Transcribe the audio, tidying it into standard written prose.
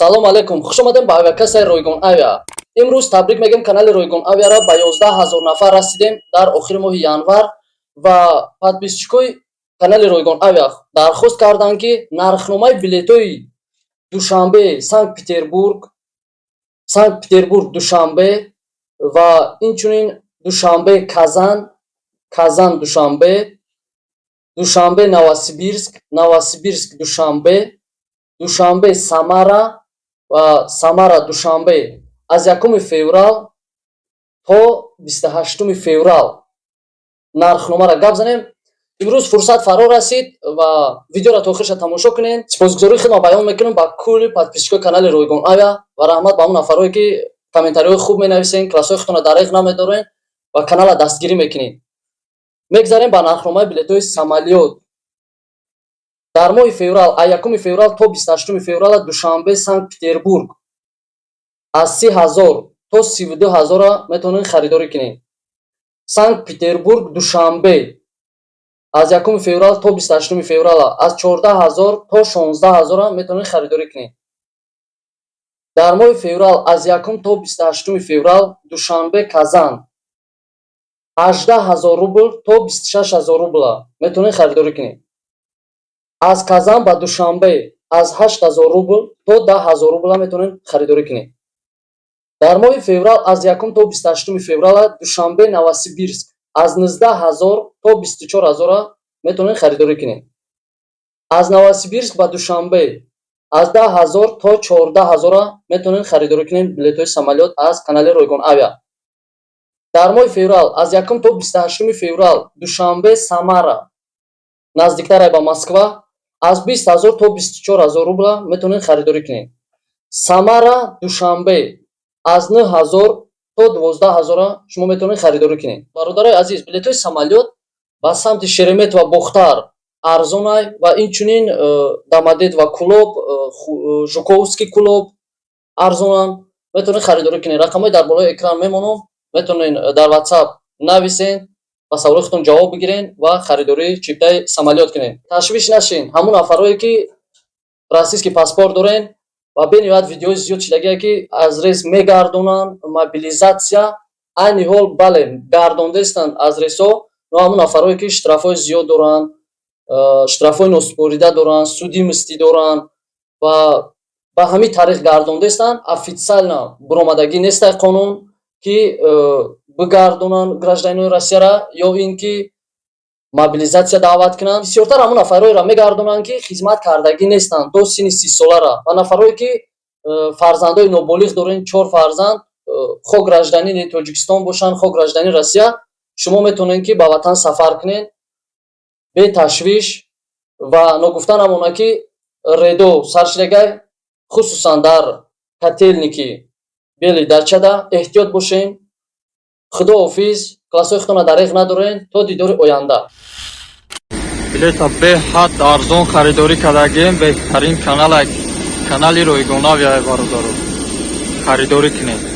Салом алейкум, хуш омадем ба авиакассаи Ройгон Авиа. Имрӯз табрик мегӯем канали Ройгон Авиаро, ба 11 000 нафар расидем дар охири моҳи январ. Ва подписчикои канали Ройгон Авиа дархост карданд, ки нархномаи билетҳои Душанбе Санкт Петербург, Санкт Петербург Душанбе ва инчунин Душанбе Казан, Казан Душанбе, Душанбе Новосибирск, Новосибирск Душанбе, Душанбе Самара ва Самара Душанбе аз 1 феврал то 28 феврал нархномаро гап занем. Имрӯз фурсат фаро расид ва видеоро то охирша тамошо кунед. Сипосгузории худро баён мекунем ба кулли подписчикои канали Ройгон Авиа ва раҳмат ба он нафарое, ки комментариҳои хуб менависен, классҳои худтонро дареғ намедорен ва каналро дастгирӣ мекунед. Мегзарем ба нархномаи билетҳои самолёт дар моҳи феврал. Аз 1 феврал то 28 феврала Душанбе Санкт Петербург аз 30 000 то 32 000-а метавонед харидорӣ кунед. Санкт Петербург Душанбе аз 1 феврал то 28 феврала аз 14 000 то 16 000-а метавонед харидорӣ кунед. Дар моҳи феврал, аз 1 то 28 феврал, Душанбе Казан 18 000 рубл то 26 000 рубла метавонед харидорӣ кунед. Аз Казан ба Душанбе аз 8000 рубл то 10 000 рубла метавонед харидорӣ кунед. Дар моҳи феврал, аз 1 то 28 феврала, Душанбе Новосибирск аз 19 000 то 24 000-а метавонед харидорӣ кунед. Аз Новосибирск ба Душанбе аз 10 000 то 14 000-а метавонед харидорӣ кунед билетҳои самолёт аз канали Ройгон Авиа. Дар моҳи феврал, аз 1 то 28 феврал, Душанбе Самара, наздиктаре ба Москва, аз 20 000 то 24 000 рубла метавонед харидорӣ кунед. Самара Душанбе аз 9000 то 12 000-а шумо метавонед харидорӣ кунед. Бародарои азиз, билетҳои самолёт ба самти Шереметьево, Бохтар арзонай ва инчунин Домодедово, Кӯлоб, Жуковский, Кӯлоб арзонанд, метавонед харидорӣ кунед. Рақамҳои дар болои экран мемонам, метавонед дар WhatsApp нависен, ба саволои худтон ҷавоб бигирен ва харидории чиптаи самолёт кунед. Ташвиш нашин, ҳамон нафарое, ки российский паспорт дорен, ва бениҳоят видеои зиёд шидагие, ки аз рейс мегардонанд, мобилизация айни ҳол, бале, гардондаистанд аз рейсҳо, но ҳамон нафарое, ки штрафҳои зиёд доранд, штрафҳои носупорида доранд, судимости доранд ва ба ҳамин тариқ гардондаистанд. Официально буромадагӣ нестай қонун, ки бигардонанд гражданинои Россияра ё ин ки мобилизация даъват кунанд. Бисёртар ҳамон нафарҳоеро мегардонанд, ки хизмат кардагӣ нестанд то синни 30-солара, ва нафарҳое, ки фарзандои ноболиғ дорен, чор фарзанд, хо гражданини Тоҷикистон бошанд, хо гражданини Россия, шумо метавонед, ки ба ватан сафар кунед беташвиш. Ва ногуфта намонад, ки рейдо сар шидагай, хусусан дар Котельники, Белый Дачада эҳтиёт бошен. Худоҳофиз, классҳои худтонро дареғ надорен, то дидори оянда. Билета беҳад арзон харидорӣ кардагем. Беҳтарин канал, канали Ройгон Авиа, бародаро, харидорӣ кунед.